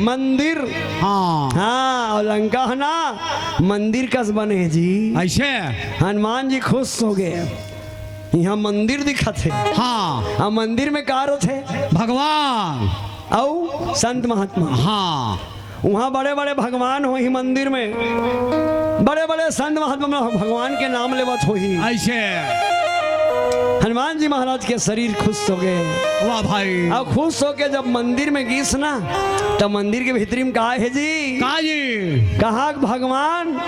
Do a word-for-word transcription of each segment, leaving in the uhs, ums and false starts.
मंदिर। हाँ। हाँ, अउ लंका ह ना मंदिर कस बने हे जी। अइसे? हनुमान जी खुश हो गे, इहाँ मंदिर दिखत हे। हाँ। अउ मंदिर में का रथे? भगवान। अउ संत महात्मा। हाँ। उहाँ बड़े-बड़े भगवान होही मंदिर में, बड़े-बड़े संत महात्मा मन भगवान के नाम लेवत होही। अइसे? हनुमान जी महाराज के शरीर खुश हो गे। वाह भाई। अउ खुश होके जब मंदिर में गिस ना, त मंदिर के भीतरी में का हे जी? का जी? कहाँ के भगवान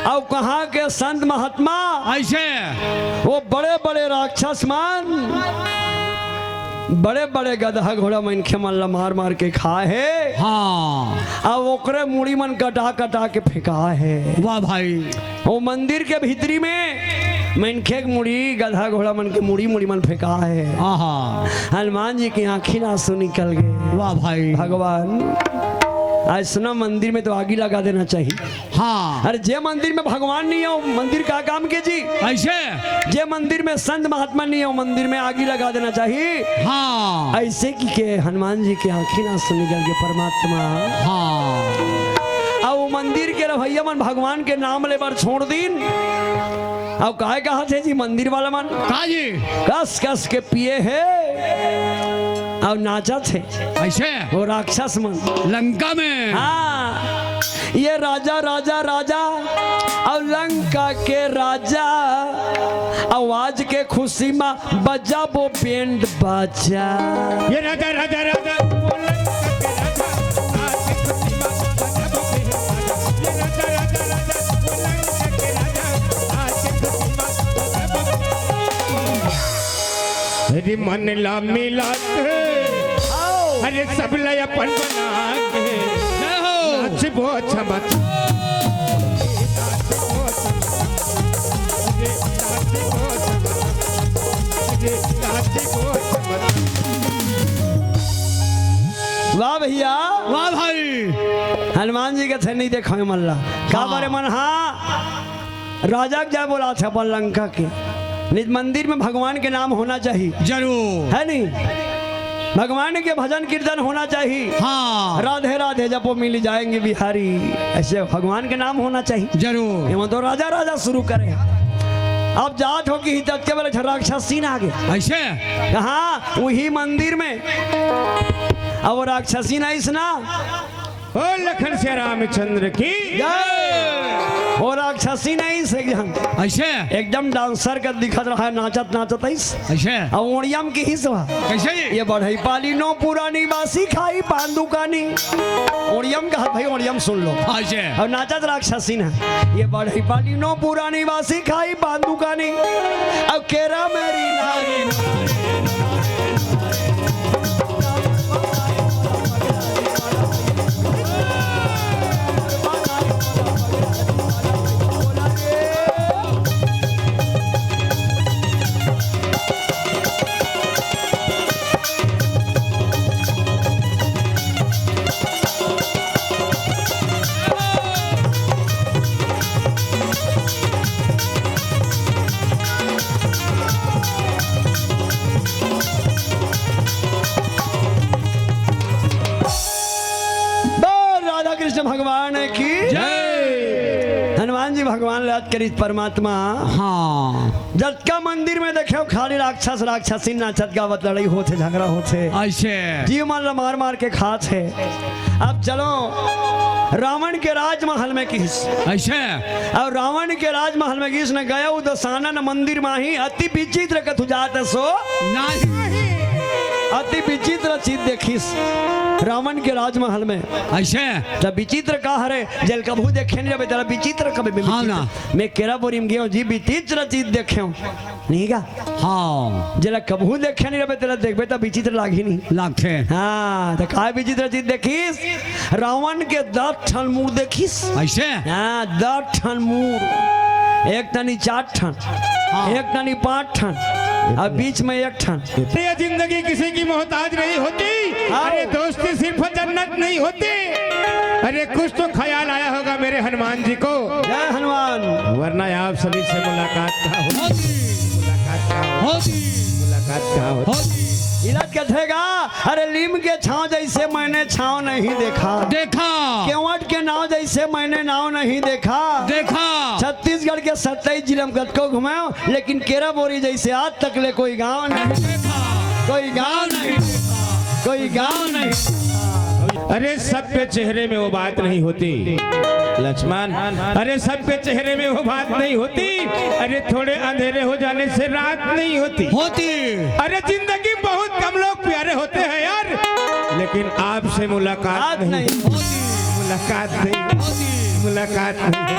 अउ कहाँ के संत महात्मा? अइसे? वो बड़े-बड़े राक्षस मन, बड़े-बड़े गदहा घोड़ा मनखे मन ला मार-मार के खाए हे। हाँ। अउ ओकरे मुड़ी मन कटा-कटा के फेंकाए हे। वाह भाई। वो मंदिर के भीतरी में मनखे के मुड़ी, गदहा घोड़ा मन के मुड़ी, मुड़ी मन फेंकाए हे। आहा। हनुमान जी के आँखी ना आंसू निकल गे। वाह भाई। भगवान, अइसना मंदिर में तो आगी लगा देना चाहिए। हाँ। अरे, जे मंदिर में भगवान नहीं हे, वो मंदिर का काम के जी? अइसे? जे मंदिर में संत महात्मा नहीं हे, वो मंदिर में आगी लगा देना चाहिए। हाँ। अइसे कहिके हनुमान जी के आँखी ना आंसू निकल गे परमात्मा। हाँ। अउ वो मंदिर के रहइया मन भगवान के नाम ले बर छोड़ दिन। अउ काय कहत हे जी मंदिर वाला मन? का जी? कस कस के पिए हे अउ नाचत हे। अइसे? वो राक्षस मन। लंका में। हाँ। ये राजा, राजा, राजा, अउ लंका के राजा, अउ आज के खुशी मा बजाबो बैंड बाजा। ये राजा, राजा, राजा, वो लंका के राजा, आज के खुशी मा बजाबो बैंड बाजा। ये राजा, राजा, राजा, वो लंका के राजा, आज के खुशी मा बजाबो बैंड बाजा। अरे मन ला मिला के, आओ। अरे सब ला अपन बना के, जय हो। नाचबो छमक। वाह भैया। वाह भाई। हनुमान जी के थे नहीं देखा मन ला। का हाँ। बारे मन, हाँ। राजा के जाय बोलाथे अपन लंका के। निज मंदिर में भगवान के नाम होना चाहिए। जरूर। हे नहीं? भगवान के भजन कीर्तन होना चाहिए। हाँ। राधे राधे जपो मिल जाएंगे बिहारी, अइसे भगवान के नाम होना चाहिए। जरूर। एमन तो राजा राजा शुरू करे। अब जात हो कि तब के बेले राक्षसीन आ गे। अइसे? कहाँ? उही मंदिर में। अब वो राक्षसीन आइस ना, ओ लखन सिया रामचंद्र की। जय। ओ राक्षसीन आइस एक झन। अइसे? एकदम डांसर के दिखत रहा, नाचत नाचत आइस। अइसे? अउ ओड़िया म किहिस वा। कइसे? ये बढ़ई पाली नौ पुरानी बासी खाई पान दुकानी। ओड़िया म कहत भाई, ओड़िया म सुन लो। अइसे? अउ नाचत राक्षसीन हे। ये बढ़ई पाली नौ पुरानी बासी खाई पान दुकानी। अउ केरा मेरी नारी। बोल राधा कृष्ण भगवान की जय। हनुमान जी भगवान ला याद करिस परमात्मा। हाँ। जतका मंदिर में देखे हो, खाली राक्षस राक्षसी नाचत गावत लड़ाई होथे, झगड़ा होथे। अइसे। जीव मन ला मार मार के खात हे। अब चलो रावण के राजमहल में किहिस। अइसे। अउ रावण के राजमहल में गिस न गया, उ दशानन मंदिर माही अति विचित्र कथु जात सो। नहीं। अति विचित्र चीज देखिस रावण के राजमहल में। अइसे? त विचित्र का हरे, जेला कभू देखे नहीं रहे, तेला विचित्र कबे में हाँ विचित्र। ना। मैं केरा बोरी में गेंव जी, विचित्र चीज देखेंव। नहीं का? हाँ। जेला कभू देखे नहीं रहे, तेला देखबे त विचित्र लागही नहीं। लागथे। हाँ, त का विचित्र चीज देखिस? रावण के दस ठन मुड़ देखिस। अइसे? हाँ, दस ठन मुड़। एक तनी चार ठन, हाँ। एक तनी पाँच ठन, अउ बीच में एक ठन। ये जिंदगी किसी की मोहताज नहीं होती। हाँ। अरे दोस्ती सिर्फ जन्नत नहीं होती। अरे कुछ तो ख्याल आया होगा मेरे हनुमान जी को। जय हनुमान। वरना आप सभी से मुलाकात कहाँ होती? होती। मुलाकात कहाँ होती? होती। मुलाकात कहाँ होती? होती। इलाज कथेगा, अरे लीम के छांव जैसे मैंने छांव नहीं देखा। देखा। केवट के नाव जैसे मैंने नाव नहीं देखा। देखा। छत्तीसगढ़ के सत्ताईस जिला में कतको घुमाओ, लेकिन केरा बोरी जैसे आज तक ले कोई गांव नहीं। देखा। कोई गांव नहीं। कोई गांव नहीं। अरे सबके चेहरे में वो बात नहीं होती लक्ष्मण, अरे सबके चेहरे में वो बात नहीं होती। अरे थोड़े अंधेरे हो जाने से रात नहीं होती। होती। अरे जिंदगी में बहुत कम लोग प्यारे होते हैं यार, लेकिन आपसे मुलाकात बात नहीं। नहीं। मुलाकात नहीं। मुलाकात नहीं।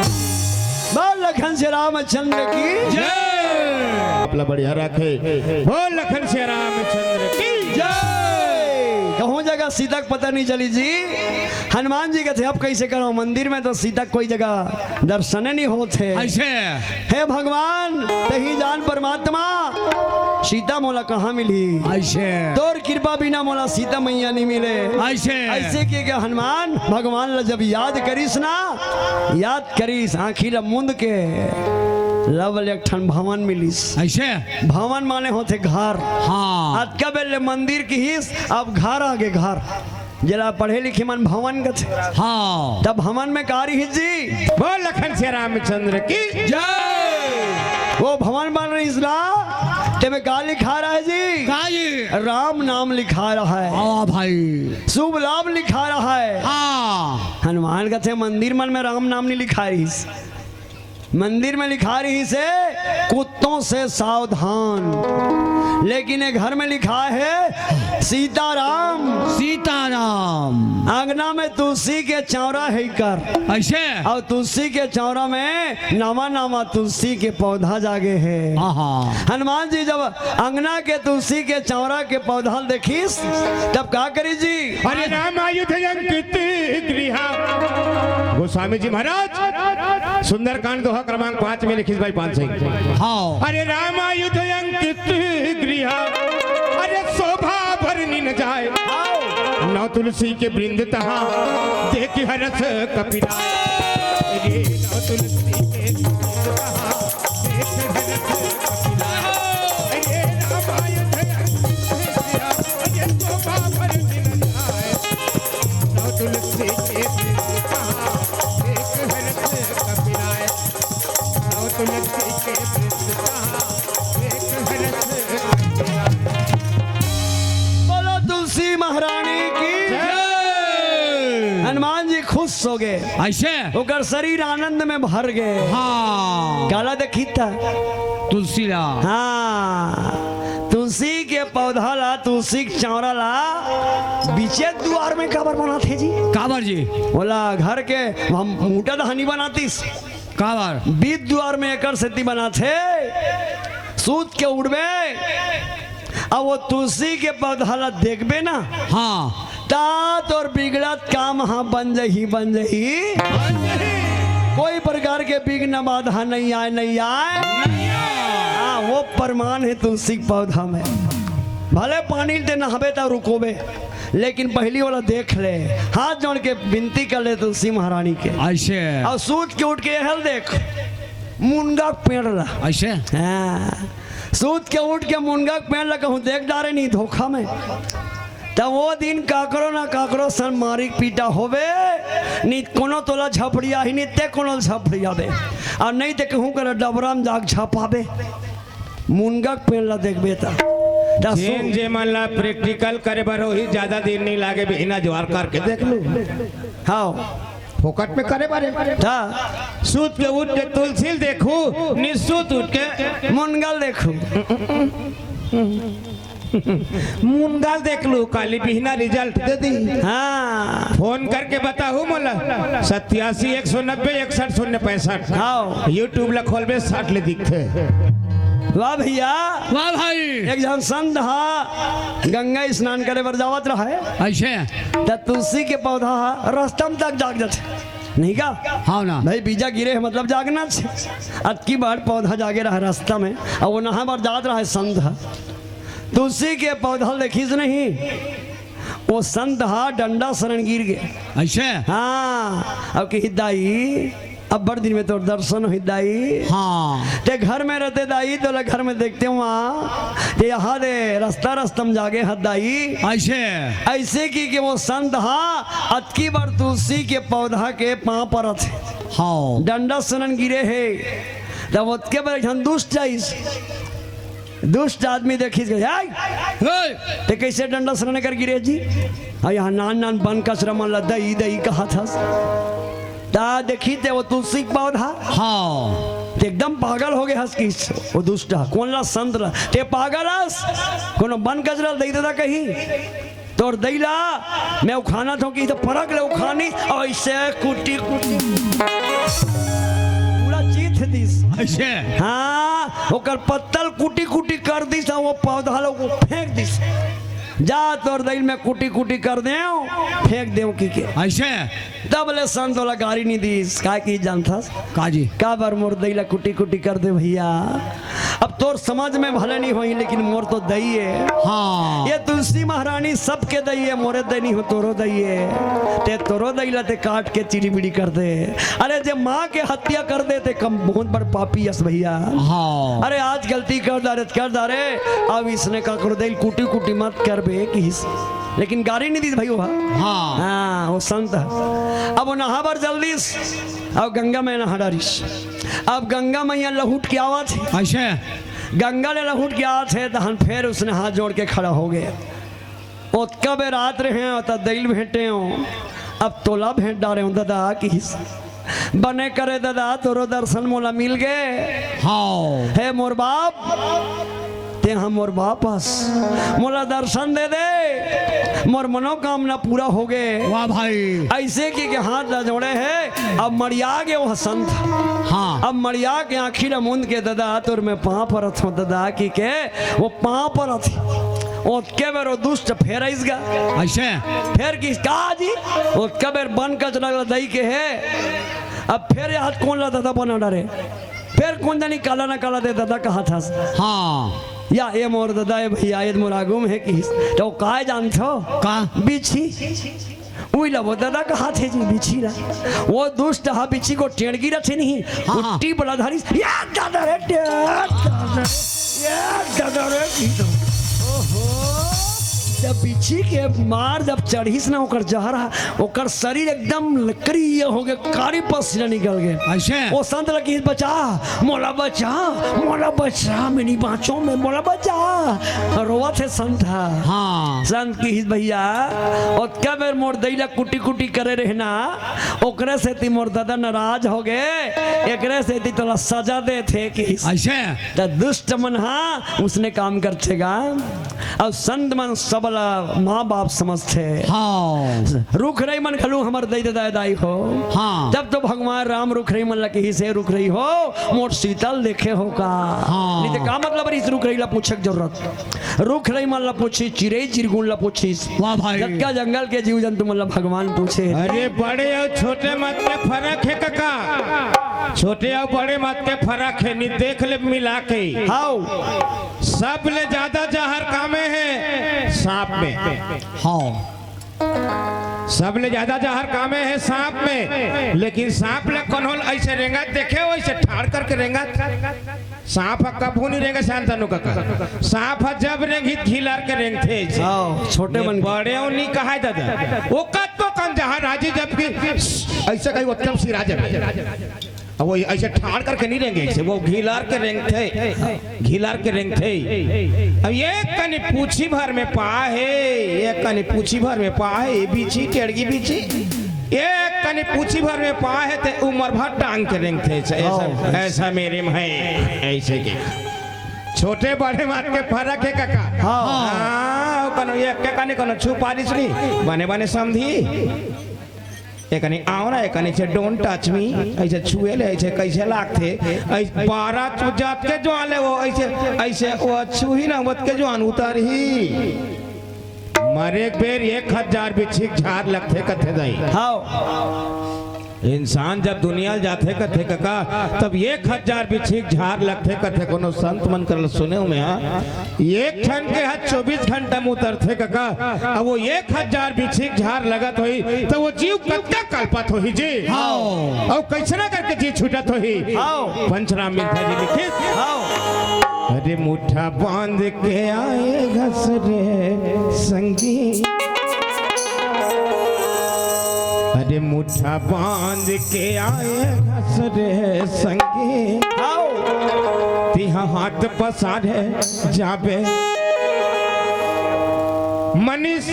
बोल लखन श्री रामचंद्र की जय। अपना बढ़िया रखे। बोल लखन श्री रामचंद्र की जय। कहूं जगह सीता के पता नहीं चली जी। हनुमान जी कहते, अब कैसे करो, मंदिर में तो सीता कोई जगह दर्शने नहीं होते। ऐसे। हे भगवान, तही जान परमात्मा, सीता मोला कहाँ मिली? ऐसे। तोर कृपा बिना मोला सीता मैया नहीं मिले। ऐसे। ऐसे के, के हनुमान भगवान ला जब याद करिस ना, याद करिस, आँखी ला मुंद के लव ले एक ठन भवन मिलिस। ऐसे। भवन माने होथे घर। हाँ। अतका बेर ले मंदिर किहिस, अब घर आगे घर। जेला पढ़े लिखे मन भवन कथे। हाँ। तब भवन में का रिहिस जी? बोल लखन श्री रामचंद्र की जय। वो भवन बन रहिस ना, तेमे का लिखा रहा है जी? का जी? राम नाम लिखा रहा है। हाँ भाई। शुभ लाभ लिखा रहा है। हाँ। हनुमान कथे मंदिर मन में राम नाम नहीं लिखा रहिस। मंदिर में लिखा रहिसे कुत्तों से सावधान, लेकिन ये घर में लिखा है सीताराम। सीताराम। अंगना में तुलसी के चौरा है कर। ऐसे। और तुलसी के चौरा में नवा नवा तुलसी के पौधा जागे है। आहा। हनुमान जी जब अंगना के तुलसी के चौरा के पौधा ल देखिस, तब का करी जी? अरे राम आयुध अंकित गृहा। गोस्वामी जी महाराज सुंदरकांड दोहा क्रमांक पाँच में लिखिस भाई पान सिंह। हाँ। अरे राम आयुध अंकित गृहा, अरे शोभा भरनी न जाए। नौ तुलसी के वृंद तहाँ, देख हरस कपिला। अरे नौ तुलसी के वृंद तहाँ, देख हरस कपिला। अरे राम आयुध अंकित गृहा, अरे शोभा भरनी न जाए। नौ तुलसी के वृंद तहाँ, देख हरस कपिला। नौ तुलसी के वृंद तहाँ, देख हरस कपिला। बोलो तुलसी महारानी की जय। हनुमान जी खुश हो गए। ऐसे। ओकर शरीर आनंद में भर गए। हाँ। काला देखी था? तुलसी ला। हाँ, तुलसी के पौधा ला, तुलसी के चौरा ला बीचे दुआर में काबर बनाथे जी? काबर जी? बोला घर के हम मुंहटा दहानी बनातीस। काबर? बीच दुआर में एकर सेती बनाथे, सूत के उठबे, अब वो तुलसी के पौधा ला देखबे ना, हाँ। ता तोर बिगड़त काम हा बन जही, बन जही। कोई प्रकार के विघ्न बाधा नहीं आए, नहीं आए। हाँ, वो प्रमाण है तुलसी के पौधा में। भले पानी ते नहाबे त रुकोबे, लेकिन पहली वाला देख ले, हाथ जोड़ के विनती कर ले तुलसी महारानी के। ऐसे। और सूत के उठ के यह देख, मुनगा के पेड़ ला। ऐसे? हाँ। सूत के उठ के मुनगा के पेड़ ला कहूँ देख डारे नहीं धोखा में। त वो दिन काकरो ना काकरो सन मारिक पीटा होबे, नहीं कोनो तोला झपड़िया ही, नहीं ते कोनो झपड़िया बे। और नहीं ते कहूँ कर डबरा में जाग झपाबे। मुनगा के पेड़ ला देखबे त। त सु- जेन जे मन ला practical करे बर होही, ज्यादा दिन नहीं लागे, बिहना जुआर करके देख लू। हाँ। फोकट में करे बारे। त सूत के उठ के तुलसी ल देखू, निसूत उठ के मुनगा ल देखू। मुनगा ल देख लू, काली बिहना result दे दी। हाँ। फोन करके बताहू मोला, सत्यासी एक सौ नब्बे इकसठ शून्य पैंसठ। हाँ। YouTube ला खोलबे, साठ ले दिखथे। वाह भैया। वाह भाई। एक झन संत हा गंगा स्नान करे बर जावत रहा है। ऐसे? त तुलसी के पौधा हा रस्ता में तक जाग जाथे। नहीं का? हाँ ना। भाई बीजा गिरे है मतलब जागना छे। अतकी बार पौधा जागे रहा रास्ता में, और वो नहा बार जात रहा है संत हा। तुलसी के पौधा ल देखिस नहीं, वो संत हा डंडा शरण गिर गए। ऐसे? हाँ, अब कही दाई, अब्बड़ दिन में तोर दर्शन होही दाई। हाँ। ते घर में रहते दाई, तोला घर में देखते हुआ, ते यहाँ दे रस्ता रस्ता में जागे हत दाई। ऐसे? ऐसे कि, कि वो संत हा अतकी बार तुलसी के पौधा के पाँव परत हे। हाँ। डंडा सुनन गिरे हे, तब ओतके बार एक झन दुष्ट आइस। दुष्ट आदमी देखिस, "हे, हे, ते कैसे डंडा सुनन कर गिरे जी? अउ यहाँ नान नान बन कचरा मन ला दई दई कहत हस।" ता देखी ते वो तुलसी के पौधा। हाँ। ते एकदम पागल हो गए हस किस, वो दुष्ट हा। कोन ला? संत ला। ते पागल हस? कोनो बन कचरा दई देता कहीं? तोर दई ला मैं उखानत हों कि तो परख ले उखानी, अइसे कुटी कुटी पूरा चीथ दिस। ऐसे? हाँ, ओकर पत्तल कुटी कुटी कर दिस, अउ वो पौधा ला फेंक दिस। जा तोर दई ल मैं कुटी कुटी कर देंव, फेंक देंव कि के। ऐसे? तब ले संत ओला गारी नी दिस, काहे कि जानथस? का जी? काबर मोर दई ला कुटी कुटी कर दे भैया। अब तोर समझ में भले नी होही, लेकिन मोर तो दई हे। हाँ। ये तुलसी महारानी सबके दई हे, मोरे दई नी हो, तोरो दई हे। ते तोरो दई ला ते काट के चिलीमिली कर दे। अरे जे माँ के हत्या कर दे ते कम बहुत बड़ पापी अस भैया। हाँ। अरे आज गलती कर डारे, कर डारे, अब इसने काकरो दई ल कुटी कुटी मत करबे किस। लेकिन गारी नी दिस भई वो। हाँ। हाँ, वो संत हे। अब वो नहा बर जल्दी स-, अब गंगा में नहा डारिस। अब गंगा मैया लहुट के आवत हे। ऐसे? गंगा ले लहुट के आवत हे, तहन फेर उसने हाथ जोड़ के खड़ा हो गए। ओतका बेर आत रहे हों, त दई ल भेंटे हों, अब तोला भेंट डारे हों ददा किस। बने करे ददा, तोरो दर्शन मोला मिल गे। हाँ। हे मोर बाप, तेहा मोर बाप अस, मोला दर्शन दे दे, मोर मनोकामना पूरा हो गे। वाह भाई। ऐसे कि के हाथ ला जोड़े हे, अब मड़िया गे वो संत। हाँ। अब मड़िया के आँखी ला मूंद के, "ददा, तोर मैं पाँव परत हों ददा," कि के वो पाँव परत हे। ओतके बेर वो दुष्ट फेर आइस गा। ऐसे? फेर किस, "का जी?" ओतके बेर बन कचरा ला दई के हे। अब फेर यहाँ कोन ला ददा बना डारे? फेर कोन जानी काला ना काला ते ददा कहत हस। हाँ। या ए मोर ददा, ए भैया, ए मोर आगू में हे किस। त काय जानथो? का? बिच्छी। उही ला वो ददा कहत हे जी, बिच्छी ला। वो दुष्ट हा बिच्छी को टेड़गी रथे नहीं। हाँ, हाँ। उट्टी बला धारी, या ददा रे, टेड़, ददा रे, या ददा रे, की तो। ओहो। जब बिच्छी के मार जब चढ़िस ना, ओकर जहर हा, ओकर शरीर एकदम लकड़ी ये हो गए, कारी पसीना निकल गए। ऐसे? वो संत ला किहिस, "बचा, मोला बचा, मोला बचा, मैं नहीं बाँचों, मैं, मोला बचा।" रोवत हे संत हा। हाँ। संत किहिस, "भैया, ओतका बेर मोर दई ला कुटी कुटी करे रहे ना, ओकरे सेती मोर ददा नाराज हो गए, एकरे सेती तोला सजा देथे," किहिस। ऐसे? त दुष्ट मन हा उसने काम करथे गा। अउ संत मन सबला माँ बाप समझथे। हाँ। रुख रई मन घलो हमर दई ददा दाई हो। हाँ। तब तो भगवान राम रुख रई मन ला किहिस, "हे रुख रई हो, मोर सीता ल देखे हो का?" हाँ। नहीं तो का मतलब इस रुख रई ला पूछे के जरूरत? रुख रई मन ला पूछिस, चिरई चिरगुन ला पूछिस। वाह भाई। जतका जंगल के जीव जंतु मन ला भगवान पूछे। अरे बड़े अउ छोटे मत के फरक हे कका। छोटे अउ बड़े मत के फरक हे, नी देख ले मिला के। हाव। सबले ज्यादा जहर कामे हे? सांप में। हाँ। सबले ज्यादा जहर कामे हे सांप में, लेकिन सांप ला कोनो ऐसे रेंगत देखे हो, ऐसे ठाड़ करके रेंगत? सांप ह कभू नहीं रेंगे शांतनु कका। सांप ह जब रेंगही त घिलर के रेंगथे ऐसे। हाँ, छोटे मन के। बड़े हो नहीं कहाय दादा। वो कत तो कन जहाँ राजी जबकि ऐसे कहीं उत्तम सिरा जब। अब वो ऐसे ठाड़ करके नहीं रेंगे, ऐसे वो घिलार के रेंगथे, घिलार के रेंगथे। अब एक कनी पूछी भर में पा हे, एक कनी पूछी भर में पा हे, बिच्छी, टेड़गी बिच्छी, एक कनी पूछी भर में पा हे, ते उमर भर टांग के रेंगथे, ऐसा, हाँ। ऐसा मेरे में है, ऐसे के। छोटे बड़े मात के फरक हे कका। हाँ। हाँ, कनो एक के कनी कनो छू पारिस नहीं, बने बने समझी। एकनी आओ ना, एकनी से don't touch me, ऐसे छुए ले, ऐसे कैसे लागथे? ऐसे बारह चु-, जात के जो आले वो, ऐसे, ऐसे वो छुही ना, वत के जो आन उतारही। मरे एक बेर एक हजार बिच्छी के झार लगथे कथे दाई। हाव। इंसान जब दुनिया ल जाथे कथे कका, तब एक हजार बिछी के झार लगथे कथे। कोनो संत मन कर ल सुने हूं मैं, हां, एक ठन के ह चौबीस घंटा में उतरथे कका। अब वो एक हजार बिछी के झार लगत होही, त वो जीव कतका कलपत होही जी। हाव। अउ कइसना करके जी छूटत होही। हाव। पंचराम मिर्धा जी लिखिस। हाव। अरे मुट्ठा बांध के आए घस रे संगी, अरे मुट्ठा बांध के आए घस रे संगी। हाव। तिहा हाथ पसारे जाबे। मनीष,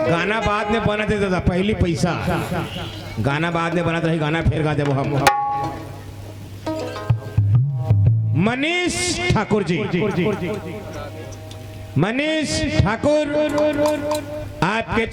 गाना बाद में बनत हे दादा, पहली पैसा। गाना बाद में बनत रही, गाना फेर गा देबो हम। मनीष ठाकुर जी, मनीष ठाकुर, आपके